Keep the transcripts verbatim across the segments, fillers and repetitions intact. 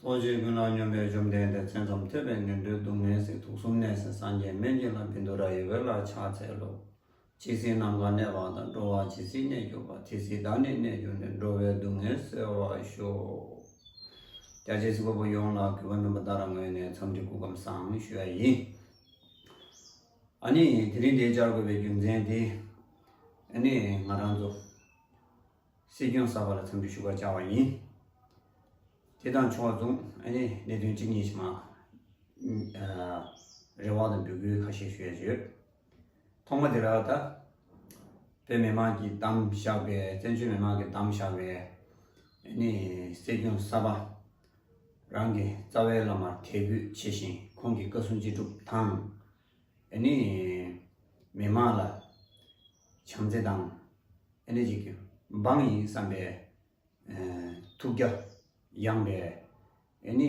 རྟོག་བཅས་ཀུན་ལ་སྙོམས་པའི་བཅོམ་ལྡན་འདས། མཚན་ཙམ་ཐོས་པས་ངན་འགྲོའི་སྡུག་བསྔལ་སེལ། དུག་གསུམ་ནད་སེལ་སངས་རྒྱས་སྨན་གྱི་བླ། བཻ་ཌཱུརྱ་ཡི་འོད་ལ་ཕྱག་འཚལ་ལོ། ཇི་སྲིད་ནམ་མཁའ་གནས་པ་དང་། འགྲོ་བ་ཇི་སྲིད་གནས་གྱུར་པ། དེ་སྲིད་བདག་ནི་གནས་གྱུར་ནས། འགྲོ་བའི་སྡུག་བསྔལ་སེལ་བར་ཤོག། རྒྱ་ཆེའི་གཟིགས་པ་པོ་ཡོངས་ལ་གུས་པ་སྨན་པ་ཏཱ་ར་ངོས་ནས་འཚམས་འདྲི་སྐུ་ཁམས་བཟང་ཞུ་ཡ་ཡིན། ཨ་ནི་དེ་རིང་འདིར་བཅར་དགོས་པའི་རྒྱུ་མཚན་དེ། ཨ་ནི་ང་རང་ཚོ་སྲིད་སྐྱོང་གསར་པ་ལ་འཚམས་འདྲི་ཞུ་བར་བཅར་བ་ཡིན། དེ་དང་ཕྱོགས་མཚུངས་ཨ་ནི་གནད་དོན་གཅིག་གཉིས་ཤིག་མ། ཨ། རེ་བ་དང་འབོད་སྐུལ་ཁ་ཤས་ཞུ་ཡ་ཡོད། ཐོག་མ་དེ་ར་ད། བོད་མི་མང་གིས་བདམས་བཞག་པའི་བཙན་བྱོལ་མི་མང་གིས་བདམས་བཞག་པའི་ཨ་ནི་སྲིད་སྐྱོང་གསར་པ། རང་གི་རྩ་བའི་བླ་མར་དད་གུས་ཆེ་ཞིང་ཁོང་གི་བཀའ་གསུང་ཅི་སྒྲུབ་དང་། ཨ་ནི་མི་མང་ལ་བྱམས་བརྩེ་དང་ཨ་ནི་ཅིག་འབངས་ཡིན་བསམ་པའི་ཐུགས་རྒྱ་ཡངས་པའི་ཨ་ནི་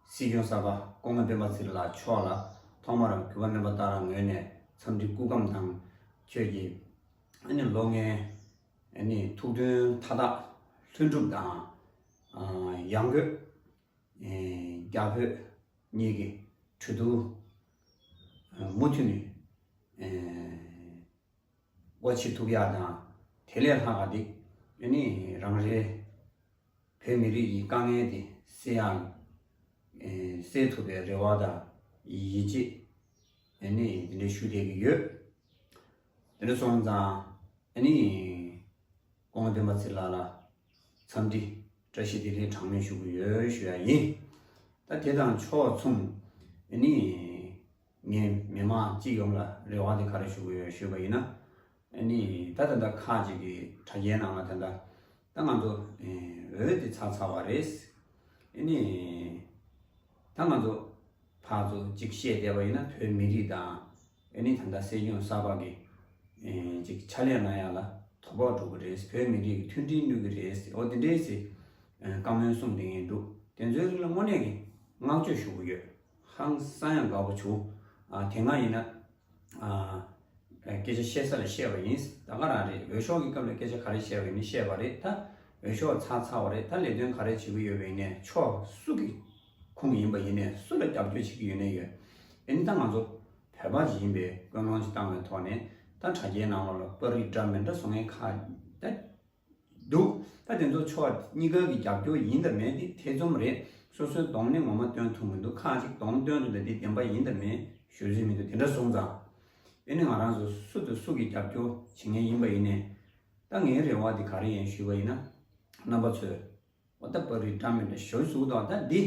སྲིད་སྐྱོང་གསར་པ་སྐུ་ངོ་སྤེན་པ་ཚེ་རིང་ལགས་མཆོག་ལ་ཐོག་མར་གུས་པ་སྨན་པ་ཏཱ་ར་ངོས་ནས་འཚམས་འདྲི་སྐུ་ཁམས་དང་། ཁྱོད་ཀྱི་ཨ་ནི་ལོ་ལྔའི་ཨ་ནི་ཐུགས་འདུན་མཐའ་དག་ལྷུན་གྲུབ་དང་། ཨ། ཡང་སྒོས། ཨེ། རྒྱ་བོད་གཉིས་ཀྱི་གྲོས་བསྡུར་མུ་མཐུད་ནས་སྒོ་ཕྱེ་ཐུབ་ཡག་དང་། དེ་ལས་ལྷག་པ་དེ་ཨ་ནི་རང་རེའི་བོད་མི་རིགས་ཀྱི་དཀའ་ངལ་དེ་སེལ་ཡག་ཨེ། སེལ་ཐུབ་པའི་རེ་བ་དང་ཡིད་ཆེས་ཨ་ནི་དེ་འདྲ་ཞུ་བསྡད་ཀྱི་ཡོད། དེ་འདྲ་སོང་ཙང་། ཨ་ནི། སྐུ་ངོ་སྤེན་པ་ཚེ་རིང་ལགས་ལ་འཚམས་འདྲི་བཀྲ་ཤིས་བདེ་ལེགས་གྲངས་མེད་ཞུ་གི་ཡོད་ཞུ་ཡ་ཡིན། ད་དེ་དང་ཕྱོགས་མཚུངས། ཨ་ནི། ངས་མི་མང་སྤྱི་ཡོངས་ལ་རེ་བ་དེ་ག་རེ་ཞུ་གི་ཡོད་ཞུས་པ་ཡིན་ན། ཨ་ནི་ད་ད་ལྟ་ཁག་ཅིག་གི་དྲ་རྒྱའི་ནང་ལ་ད་ལྟ་ད་ང་ཚོ་འོས་དེ་ཚར་ཚར་བ་རེད། ཨ་ནི་ད་ང་ཚོ་ཕར་ཚུར་ཅིག་བཤད་བསྡད་པ་ཡིན་ན་བོད་མི་རིགས་དང་། ཨ་ནི་ད་ལྟ་སྲིད་སྐྱོང་གསར་པ་གི་ཨེ། ཅིག་ཕྱག་ལས་གནང་ཡ་ལ་དོ་ཕོག་འགྲོ་གི་རེད། བོད་མི་རིགས་ཀྱི་མཐུན་སྒྲིལ་གནོད་ཀྱི་རེད། འོ་དེ་འདྲའི་ཟེར་བཀའ་མོལ་གསུངས་བསྡད་མཁན་འདུག་དེ་ཚོའི་རིགས་ལ་དངོས་གནས་ཀྱི་བསྔགས་བརྗོད་ཞུ་གི་ཡོད། ཧང་སང་ཡང་དགའ་པོ་བྱུང་། ཨ། དེ་སྔ་ཡིན་ན། ཨ། སྐད་ཆ་བཤད་ས་ལ་བཤད་པ་ཡིན། ད་ག་རང་རེད། འོས་ཤོག་གི་སྐབས་ལ་སྐད་ཆ་ག་རེ་བཤད་པ་ཡིན་ན་བཤད་པ་རེད། ད་འོས་ཤོག་ཚར་ཚར་བ་རེད། ད་ལས་དོན་ག་རེ་བྱེད་ཀྱི་ཡོད་པ་ཡིན་ནའི་ཕྱོགས་སུ་གི་ཁོངས་ཡིན་པ་ཡིན་ནའི་སུ་ལ་རྒྱབ་སྐྱོར་བྱེད་ཀྱི་ཡོད་ནའི་ཡོད། ཨ་ནི་ད་ང་ཚོ་བོད་པ་ཅིག་ཡིན་པའི་ཀུན་སློང་ཅིག་བཏང་བའི་ཐོག་ནས་ད་དྲ་རྒྱའི་ནང་ལོགས་ལ་པར་རིས་འདྲ་མི་འདྲ་བཟོ་མཁན་ཁག་ད་འདུག་ད་དེ་ཚོ་ཕྱོགས་གཉིས་ཀ་གི་རྒྱབ་སྐྱོར་ཡིན་དང་མིན་དེ་ཐེ་ཚོམ་རེད། སོ་སོའི་གདོང་ནས་ངོ་མ་སྟོན་ཐུབ་མི་འདུག་ཁག་ཅིག་གདོང་སྟོན་ཐུབ་ན་དེ་བདེན་པ་ཡིན་དང་མིན་ཞུ་རྩིས་མི་འདུག་དེ་འདྲ་སོང་ཙང་། ཨ་ནི་ང་རང་ཚོ་སུ་དང་སུ་གི་རྒྱབ་སྐྱོར་བྱེད་མཁན་ཡིན་པ་ཡིན་ནའི། ད་ངའི་རེ་བ་དེ་ག་རེ་ཡིན་ཞུས་པ་ཡིན་ན། རྣམ་པ་ཚོས། འོ་ད་པར་རིས་འདྲ་མི་འདྲ་ཞུ་ཟུག་དང་ད་འདི།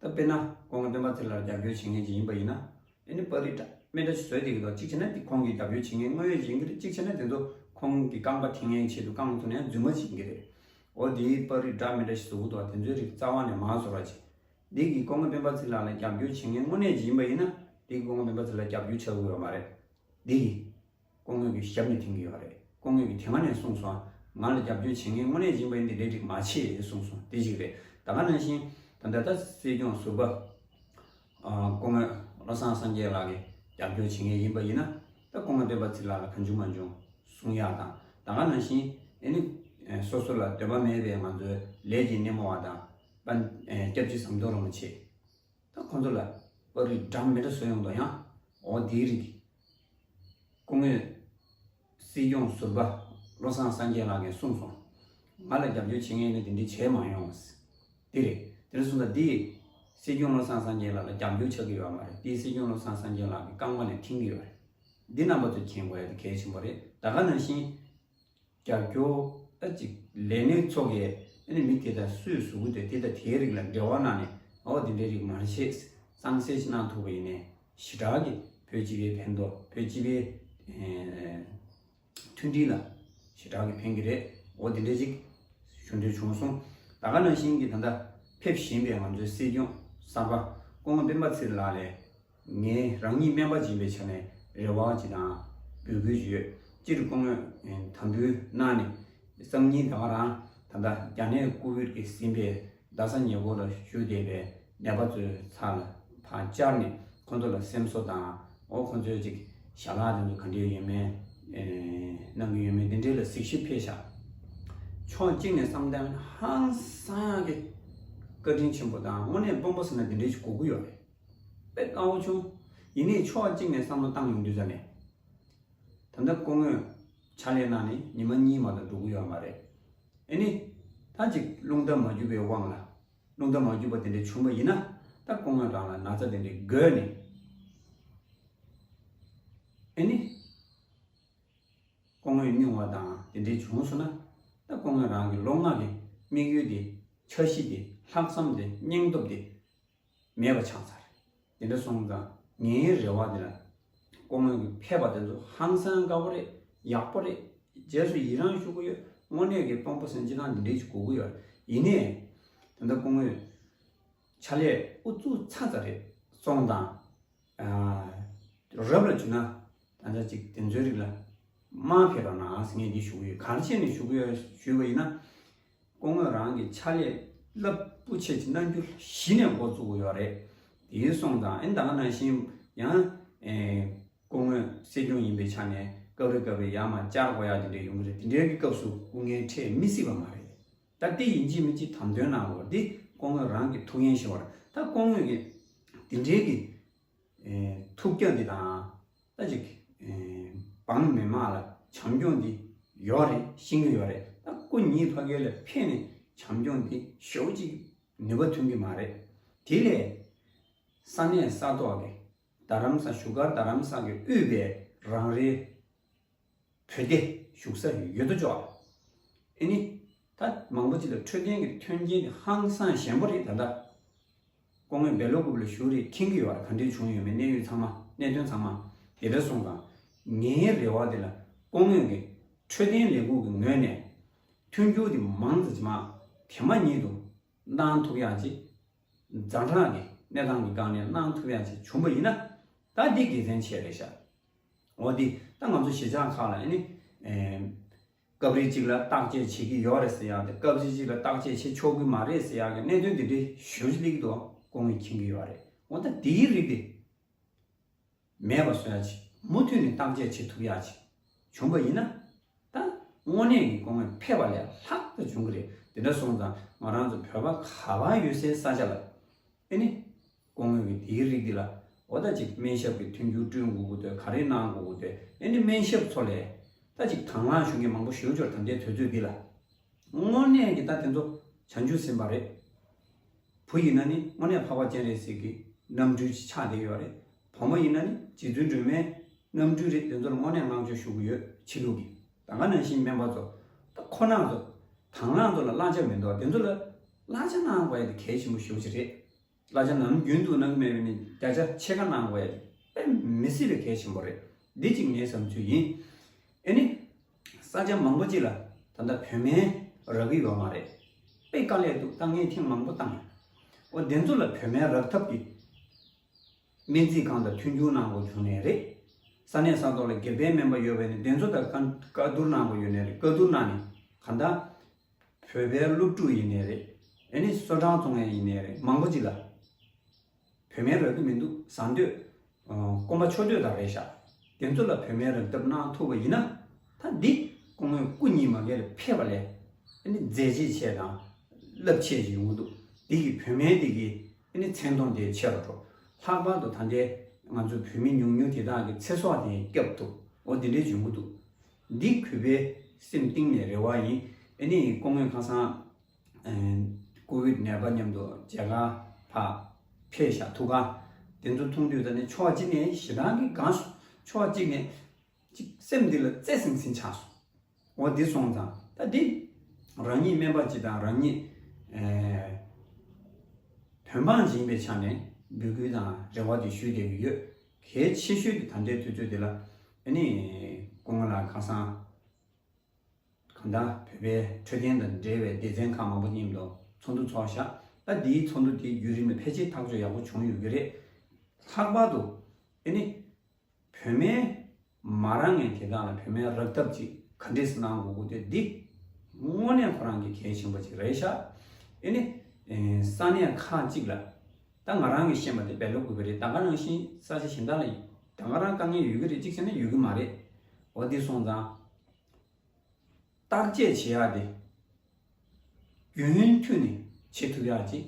ད་དཔེར་ན་སྐུ་ངོ་སྤེན་པ་ཚེ་རིང་ལགས་རྒྱབ་སྐྱོར་བྱེད་མཁན་ཅིག་ཡིན་པ་ཡིན་ན། ཨ་ནི་པར་རིས་འདྲ་མི་འདྲ་ཞིག་བཟོས་བསྡད་ཀྱི་འདུག་གཅིག་བྱས་ན་འདི་ཁོང་གི་རྒྱབ་སྐྱོར་བྱེད་མཁན་དངོས་ཡོད་ཅིག་ཡིན་གྱི་རེད། གཅིག་བྱས་ན་དེ་ཚོ་ཁོང་གི་རྐང་པ་འཐེན་མཁན་ཆེད་དུ་རྐང་པ་འཐེན་ཡང་རྫུན་མ་ཅིག་ཡིན་གྱི་རེད། འོ་དེའི་པར་རིས་འདྲ་མི་འདྲ་ཞིག་བཟོ་གི་འདུག་དེ་ཚོའི་རིགས་རྩ་བ་ནས་མ་བཟོ་རོགས་བྱེད། འདི་གི་སྐུ་ངོ་སྤེན་པ་ཚེ་རིང་ལགས་ལ་རྒྱབ་སྐྱོར་བྱེད་མཁན་དངོས་གནས་ཅིག་ཡིན་པ་ཡིན་ན། འདི་གི་སྐུ་ངོ་སྤེན་པ་ཚེ་རིང་ལ་རྒྱབ་སྐྱོར་ཆགས་ཀྱི་ཡོད་མ་རེད། འདི་གི་སྐུ་ངོ་གི་ཞབས་ནས་འཐེན་གྱི་ཡོད་རེད། སྐུ་ངོ་གིས་དེ་སྔ་ནས་གསུངས་སོང་། ང་ལ་རྒྱབ་སྐྱོར་བྱེད་མཁན་དངོས་གནས་ཡིན་པ་ཡིན་དེ་འདྲའི་རིགས་མ་བྱེད་གསུངས་སོང་། དེ་གཅིག་རེད། ད་ག་ནང་བཞིན་ད་ལྟ་ད་སྲིད་སྐྱོང་ཟུར་པ། ཨ། སྐུ་ངོ་བློ་བཟང་སངས་རྒྱས་ལགས་ཀྱིས་རྒྱབ་སྐྱོར་བྱེད་མཁན་ཡིན་པ་ཡིན་ན། ད་སྐུ་ངོ་སྤེན་པ་ཚེ་རིང་ལགས་ལ་གང་བྱུང་མང་བྱུང་གསུང་ཡག་དང་། ད་ག་ནང་བཞིན་ཨ་ནི་སོ་སོ་ལ་འདོད་པ་མེད་པའི་ང་ཚོའི་ལས་ཀྱི་སྣེ་མོ་བ་དང་། པ། སྐྱབས་རྗེ་ཟམ་གདོང་རིན་པོ་ཆེ། ད་ཁོང་ཚོ་ལ་པར་རིས་འདྲ་མི་འདྲ་བཟོས་ཡོང་དོ་ཡང་། འོ་དེའི་རིགས། སྐུ་ངོ་སྲིད་སྐྱོང་ཟུར་པ་བློ་བཟང་སངས་རྒྱས་ལགས་ཀྱིས་གསུངས་སོང་། ང་ལ་རྒྱབ་སྐྱོར་བྱེད་མཁན་ནི་དེ་འདྲའི་བྱས་མ་ཡོང་། དེ་རེད། དེ་འདྲ་སོང་ཙང་འདི་སྲིད་སྐྱོང་བློ་བཟང་སངས་རྒྱས་ལགས་ལ་རྒྱབ་སྐྱོར་ཆགས་ཀྱི་ཡོད་མ་རེད། འདི་སྲིད་སྐྱོང་བློ་བཟང་སངས་རྒྱས་ལགས་ཀྱི་རྐང་པ་ནས་འཐེན་གྱི་ཡོད་རེད། འདི་རྣམ་པ་ཚོས་མཁྱེན་དགོས་ཡ་དེ་གལ་ཆེན་པོ་རེད། ད་ག་ནང་བཞིན། རྒྱབ་སྐྱོར་ད་ཅིག་ལས་སྣེ་ཚོ་གས་ཨ་ནི་མི་དེ་དང་སུས་ཟུར་དེ་དེ་དང་དེའི་རིགས་ལ་འབྲེལ་བ་གནང་ནས། འོ་དེ་འདྲའི་རིགས་མ་བྱེད། གཙང་སེལ་ཞིག་གནང་ཐུབ་པ་ཡིན་ནའི་ཞེ་དྲག་གི་བོད་སྤྱི་པའི་ཕན་ཐོགས། བོད་སྤྱི་པའི་ཨེ་མཐུན་སྒྲིལ་ལ་ཞེ་དྲག་གི་ཕན་གྱི་རེད། འོ་དེ་འདྲའི་ཅིག་ཞུ་འདོད་བྱུང་སོང་། ད་ག་ནང་བཞིན་གྱི་ད་ལྟ་ཕེབས་བཞིན་པའི་ང་ཚོའི་སྲིད་སྐྱོང་གསར་པ་སྐུ་ངོ་སྤེན་པ་ཚེ་རིང་ལགས་ལ། ངས་རང་ཉིད་སྨན་པ་ཡིན་པའི་ཆ་ནས་རེ་བ་ཅིག་དང་འབོད་སྐུལ་ཅིག་ཡོད། སྤྱིར་སྐུ་ངོས་དམ་འབུལ་གནང་ནས། སང་ཉིན་ད་ག་རང་ད་ལྟ་རྒྱ་ནད་ཀོ་བིད་ཀྱིས་ཟིན་པའི་རྡ་ས་ཉེ་འཁོར་ལ་བཞུགས་བསྡད་པའི་ནད་པ་ཚོའི་ཚབ་ལ་ཕར་བཅར་ནས། ཁོང་ཚོ་ལ་སེམས་གསོ་དང་། འོ་ཁོང་ཚོའི་ཅིག་ཞལ་ལག་དེ་ཚོ་ག་འདྲས་ཡོད་མེད། ཨེ། གནང་གི་ཡོད་མེད་དེ་འདྲས་ལ་གཟིགས་ཞིབ་ཕེབས་ཤག་ཕྱོགས་གཅིག་ནས་བསམ་བློ་བཏང་ན་ཧང་སང་ཡག་གི་ བཀའ་དྲིན་ཆེན་པོ་དང་དངོས་གནས་དཔོན་པོ་ཟེར་ན་འདི་འདྲའི་ཞིག་དགོས་ཀྱི་ཡོད་རེད། དཔེ་དཀའ་བོ་བྱུང་། ཡིན་ནའི་ཕྱོགས་གཅིག་ནས་བསམ་བློ་བཏང་ཡོང་དུས་ཙ་ནས། ད་ལྟ་སྐུ་ངོས་ཕྱག་ལས་གནང་ནས་ཉི་མ་གཉིས་མ་གཏོགས་འགྲོ་གི་ཡོད་མ་རེད། ཨེ་ནི། ད་ཅིག་རླུང་རྟ་མ་རྒྱུག་པའི་དབང་ལ། རླུང་རྟ་མ་རྒྱུག་པ་དེ་འདྲ་བྱུང་བ་ཡིན་ན། ད་སྐུ་ངོས་རང་ལ་ན་ཚ་དེ་འདྲ་འགོས་ནས། ཨེ་ནི། སྐུ་ངོས་སྙུང་བ་དང་དེ་འདྲའི་བྱུང་སོང་ན། ད་སྐུ་ངོས་རང་གི་ལོ་ལྔ་གི་དམིགས་ཡུལ་དེ། འཆར་གཞི་དེ། ལྷག་བསམ་དེ། སྙིང་སྟོབས་དེ། མེད་པ་ཆགས་ཚར། དེ་འདྲ་སོང་ཙང་ངའི་རེ་བ་དེ་ལ། སྐུ་ངོས་ཀྱི་ཕེབས་པ་དེ་ཚོ་ཧང་སང་དགའ་པོ་རེད། ཡག་པོ་རེད། རྗེས་སུ་ཡི་རང་ཞུ་གི་ཡོད། དངོས་གནས་ཀྱི་དཔོན་པོ་ཟེར་ན་སྤྱིར་བཏང་འདི་འདྲའི་ཞིག་དགོས་ཀྱི་ཡོད། ཡིན་ནའི། ད་ལྟ་སྐུ་ངོས་ཕྱག་ལས་ཨུ་ཚུགས་ཚ་ཚ་རེད་སོང་ཙང་། རབ་ལ་བྱུང་ན། ད་ལྟ་ཅིག་དེ་ཚོའི་རིགས་ལ་མ་ཕེབས་རོགས་གནང་ཟེར་ངས་འདི་ཞུ་གི་ཡོད། ག་རེ་བྱས་ནས་ཞུ་གི་ཡོད་ཞུས་པ་ཡིན་ན། སྐུ་ངོས་རང་གི་ཕྱག་ལས་རླབས་པོ་ཆེ་ཅིག་གནང་རྒྱུ་གཞི་ནས་འགོ་བཙུགས་ཀྱི་ཡོད་རེད། དེ་སོང་ཙང་ཨེ་ད་ག་ནང་བཞིན་ཡང་། ཨེ། སྐུ་ངོས་སྲིད་སྐྱོང་ཡིན་པའི་ཆ་ནས་སྐབས་རེ་སྐབས་རེ་ཡར་མར་བཅར་དགོས་ཡག་དེ་འདྲ་ཡོང་གི་རེད། དེ་འདྲའི་གི་སྐབས་སུ་སྐུ་ངལ་འཕྲད་མི་སྲིད་པ་མ་རེད། ད་དེ་ཡིན་གཅིག་མིན་གཅིག་དམ་དོན་གནང་དགོས་འདི་སྐུ་ངོས་རང་གི་ཐུགས་འགན་བཞེས་པ་རེད། ད་སྐུ་ངོས་ཀྱི་དེ་འདྲའི་གི། ཨེ། ཐུགས་རྒྱ་འདི་དང་། ད་ཅིག་ཨེ། འབངས་མི་མང་ལ་བྱམས་སྐྱོང་འདི་ཡོད་རེད། ཤེས་ཀྱི་ཡོད་རེད། ད་སྐུ་ཉིད་ཕ་གི་ལ་ཕེབས་ནས་བྱམས་སྐྱོང་འདི་ཞེ་པོ་ཅིག་ནུས་པ་ཐོན་གྱི་མ་རེད། དེ་ལས་ས་གནས་ས་ཐོག་གི་རྡ་རམ་ས། བཞུགས་སྒར་རྡ་རམ་ས་གི་དབུས་པའི་རང་རེའི་བོད་སྡེ་བཞུགས་ས་ཡོད་དོ་ཅོག་ཨེ་ནི། ད་མང་པོ་ཅིག་ལ་འཕྲོད་བསྟེན་གྱི་མཐུན་རྐྱེན་དེ་ཧང་སང་ཞན་པོ་རེད་ད་ལྟ། སྐུ་ངོས་སྦེལ་ཀོབ་ལ་བཞུགས་རེད། མཁྱེན་གྱི་ཡོད་རེད། ག་འདྲས་བྱུང་ཡོད་མེད་གནས་ཡུལ་ཚང་མ། གནད་དོན་ཚང་མ། དེ་འདྲ་སོང་ཙང་། ངའི་རེ་བ་དེ་ལ་སྐུ་ངོས་ཀྱི་འཕྲོད་བསྟེན་ལས་ཁུངས་ཀྱི་ངོས་ནས་མཐུན་འགྱུར་དེ་མང་ཙམ་ཅིག་མ་དེ་མ་ཉིད་དུ་གནང་ཐུབ་ཡག་ཅིག་ཛ་དྲག་གི་གནས་སྟངས་ཀྱི་སྒང་ནས་གནང་ཐུབ་ཡག་ཅིག་བྱུང་པ་ཡིན་ན། ད་འདི་དགེ་མཚན་ཆེ་རེད་ཤག་འོ་འདི་ད་ང་ཚོ་གཞིས་ཆགས་ཁག་ལ་ཨེ་ནི། ཨེ། སྐབས་རེ་གཅིག་ལ་བརྟག་དཔྱད་བྱེད་ཀྱི་ཡོད་རེད་ཟེར་ཡག་དེ། སྐབས་རེ་གཅིག་ལ་བརྟག་དཔྱད་བྱེད་ཆོག་གི་མ་རེད་ཟེར་ཡག་གི་གནད་དོན་འདི་འདྲའི་ཞེ་པོ་ཅིག་སླེབས་ཀྱི་འདུག་སྐུ་ངོས་མཁྱེན་གྱི་ཡོད་རེད། འོ་ད་འདིའི་རིགས་དེ་མེད་པ་བཟོ་ཡག་ཅིག་མུ་མཐུད་ནས་བརྟག་དཔྱད་བྱེད་ཐུབ་ཡག་ཅིག་བྱུང་པ་ཡིན་ན། ད་དངོས་གནས་ཀྱི་སྐུ་ངོས་ཕེབས་པ་ལས་ལྷག་ཏུ་བྱུང་གི་རེད། དེ་འདྲ་སོང་ཙང་ང་རང་ཚོ་བོད་པ་ག་པར་ཡོད་སའི་ས་ཆ་ལ། ཨེ་ནི། སྐུ་ངོས་ཀྱི་དེའི་རིགས་འདི་ལ། འོ་ད་ཅིག་སྨན་ཞབས་ཀྱི་མཐུན་འགྱུར་བསྐྲུན་དགོས་ཀྱི་འདུག་ག་རེ་གནང་དགོས་ཀྱི་འདུག་ཨེ་ནི་སྨན་ཞབས་ཚོ་ལས། ད་ཅིག་དང་བླངས་ཞུ་མཁན་མང་པོ་ཞེ་པོ་ཅིག་ཡོད་རེད། ད་ལྟའི་དུས་ཚོད་འདི་ལ། དངོས་གནས་ཀྱི་ད་དེ་ཚོ་བྱང་ཆུབ་སེམས་དཔའ་རེད། བུ་ཡིན་ན་ནི་དངོས་གནས་འཕགས་པ་སྤྱན་རས་གཟིགས་ཀྱི་རྣམ་སྤྲུལ་ཅིག་ཆགས་བསྡད་ཡོད་རེད། བུ་མོ་ཡིན་ན་ནི་རྗེ་བཙུན་སྒྲོལ་མའི་རྣམ་སྤྲུལ་རེད། དེ་ཚོ་ལ་དངོས་གནས་བསྔགས་བརྗོད་ཞུ་གི་ཡོད། ཕྱི་ལུགས་ཀྱི། ད་ག་ནང་བཞིན་སྨན་པ་ཚོ། ད་ཁོ་རང་ཚོ། དང་བླངས་ཚོ་ལ་གླ་ཆ་མི་འདུག་དེ་ཚོ་ལ་གླ་ཆ་གནང་དགོས་ཡ་དེ་གལ་ཆེན་པོ་ཞེ་པོ་ཅིག་རེད། གླ་ཆ་ནམ་རྒྱུན་དུ་གནང་གི་མེད་པས་ནི་བརྒྱ་ཆ་ཕྱེད་ཀ་གནང་དགོས་ཡ་དེ་དཔེ་མི་སྲིད་པའི་གལ་ཆེན་པོ་རེད། འདི་གཅིག་ངའི་བསམ་ཚུལ་ཡིན། ཨེ་ནི། ས་ཆ་མང་པོ་ཅིག་ལ་ད་ལྟ་བོད་སྨན་རག་གི་ཡོད་མ་རེད། དཔེ་དཀའ་ལས་འདུག་ད་ངས་ཐེངས་མང་པོ་བཏང་ཡོད། འོ་དེ་ཚོ་ལ་བོད་སྨན་རག་ཐབས་ཀྱི་སྨན་རྩིས་ཁང་དང་མཐུན་འགྱུར་གནང་དགོས་བྱུང་ནའི་རེད། ས་གནས་ས་ཐོག་ལ་སྒེར་པའི་སྨན་པ་ཡོད་པས་ནི་དེ་ཚོ་དང་བཀའ་བཀའ་བསྡུར་གནང་དགོས་ཡོད་ནའི་རེད། བཀའ་བསྡུར་གནང་ནས་གང་ལྟར་བོད་པའི་སློབ་ཕྲུག་ཡིན་ནའི་རེད། ཨེ་ནི་སོ་བྲང་བཙོང་མཁན་ཡིན་ནའི་རེད། མང་པོ་ཅིག་ལ་བོད་སྨན་རག་གི་མི་འདུག་ཟ་འདོད། ཨ། སྐོམ་པ་ཆུ་འདོད་དག་རེད་ཤག་དེ་ཚོ་ལ་བོད་སྨན་རག་ཐབས་གནང་ཐུབ་པ་ཡིན་ན། ད་འདི་སྐུ་ངོས་སྐུ་ཉིད་མ་གི་ལ་ཕེབས་པ་ལས། ཨ་ནི་མཛད་རྗེས་ཆེ་དང་། རླབས་ཆེ་ཞིག་ཡོང་གི་འདུག་འདི་གི་བོད་སྨན་འདི་གི་ཨ་ནི་མཚན་མཐོང་དེ་ཆེ་རུ་འགྲོ། ལྷག་པར་དུ་ད་ལྟའི་ང་ཚོ་བོད་མི་ཉུང་ཉུང་དེ་དག་གི་ཚེ་སྲོག་དེ་སྐྱབས་ཐུབ། འོ་དེ་འདྲས་ཡོང་གི་འདུག་འདི་གུས་པའི་སེམས་གཏིང་ནས་རེ་བ་ཡིན། ཨ་ནི་སྐུ་ངོས་ཁ་སང་། ཨ། ཀོ་བིད་ནད་པ་མཉམ་དུ་མཇལ་ཁ་ཕར་ཕེབས་ཤག་ཐུག་ག་དེ་ཚོ་མཐོང་དུས་ད་ནི་ཕྱོགས་གཅིག་ནས་ཞེ་སྡང་གིས་གང་སོང་། ཕྱོགས་གཅིག་ནས་ཅིག་སེམས་འདི་ལ་བརྩེ་ཟིང་ཟིང་ཆགས་སོང་། འོ་འདི་སོང་ཙང་ད་འདི་རང་ཉིད་སྨན་པ་ཅིག་དང་རང་ཉིད། ཨ། བོད་འབངས་ཅིག་ཡིན་པའི་ཆ་ནས་འབོད་སྐུལ་དང་རེ་བ་དེ་ཞུས་བསྡད་ཀྱི་ཡོད། གལ་ཆེ་ཤོས་དེ་ད་ལྟའི་དུས་ཚོད་འདི་ལ་ཨ་ནི་སྐུ་ངོ་ལགས་ཁ་སང་། གང་ལྟར་བོད་པའི་འཕྲོད་བསྟེན་དང་འབྲེལ་བའི་སྡེ་ཚན་ཁག་མང་པོ་མཉམ་དུ་ཚོགས་འདུ་ཚོགས་ཤག་ད་འདིའི་ཚོགས་འདུ་དེའི་བརྒྱུད་རིམ་ལ་ཕལ་ཆེར་ཐག་གཅོད་ཡག་པོ་བྱུང་ཡོད་ཀྱི་རེད། ལྷག་པར་དུ་ཨེ་ནི་བོད་སྨན་མ་རག་མཁན་དེ་དག་ལ་བོད་སྨན་རག་ཐབས་ཅིག་ག་འདྲས་སེ་གནང་དགོས་དགོས་དེ་འདི་དངོས་གནས་ཁོ་རང་གི་གལ་ཆེན་པོ་ཅིག་རེད་ཤག་ཨེ་ནི་ས་གནས་ཁག་ཅིག་ལ་ད་ང་རང་གིས་ཤེས་པ་དེ་སྦེལ་ཀོབ་གི་རེད། ད་ག་ནང་བཞིན་ས་ཆ་གཞན་དག་ལ་ད་ག་རང་དཀའ་ངལ་ཡོད་ཀྱི་རེད། གཅིག་བྱས་ན་ཡོད་ཀྱི་མ་རེད། འོ་འདི་སོང་ཙང་། བརྟག་དཔྱད་བྱེད་ཡག་དེ་རྒྱུན་མཐུད་ནས་བྱེད་ཐུབ་ཡག་ཅིག་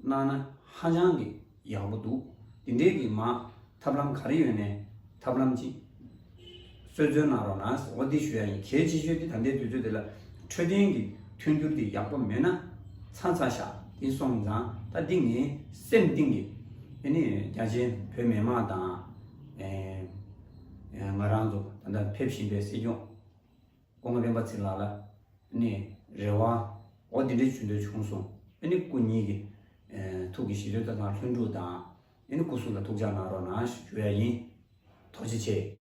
གནང་ན་ཧ་ཅང་གི་ཡག་པོ་འདུག་དེ་འདྲའི་གི་མ་ཐབས་ལམ་ག་རེ་ཡོད་ནས་ཐབས་ལམ་ཅིག་གསོལ་སྩོལ་གནང་རོགས་གནང་ཟེར། འོ་འདི་ཞུ་ཡ་ཡིན། གལ་ཆེ་ཤོས་དེ་ད་ལྟའི་དུས་ཚོད་དེ་ལ་འཕྲོད་བསྟེན་གྱི་མཐུན་འགྱུར་དེ་ཡག་པོ་མེད་ན་ཚ་ཚ་ཤག་དེ་སོང་ཙང་ད་འདི་ངའི་སེམས་གཏིང་གི་ཨ་ནི་རྒྱ་ཆེན་བོད་མི་མང་དང་ཨེ་ང་རང་ཚོ་ད་ལྟ་ཕེབས་བཞིན་པའི་སྲིད་སྐྱོང་སྐུ་ངོ་སྤེན་པ་ཚེ་ལགས་ལ་ཨ་ནི་རེ་བ་འོ་འདི་འདྲའི་ཇུས་འདོད་བྱུང་སོང་། ཨ་ནི་སྐུ་ཉིད་ཀྱི་ཨེ་ཐུགས་ཀྱི་བཞེད་དོན་དང་ལྷུན་གྲུབ་དང་ཨ་ནི་སྐུ་གཟུགས་ལ་ཐུགས་ཅག་གནང་རོགས་གནང་ཞུ་ཡ་ཡིན། ཐུགས་རྗེ་ཆེ།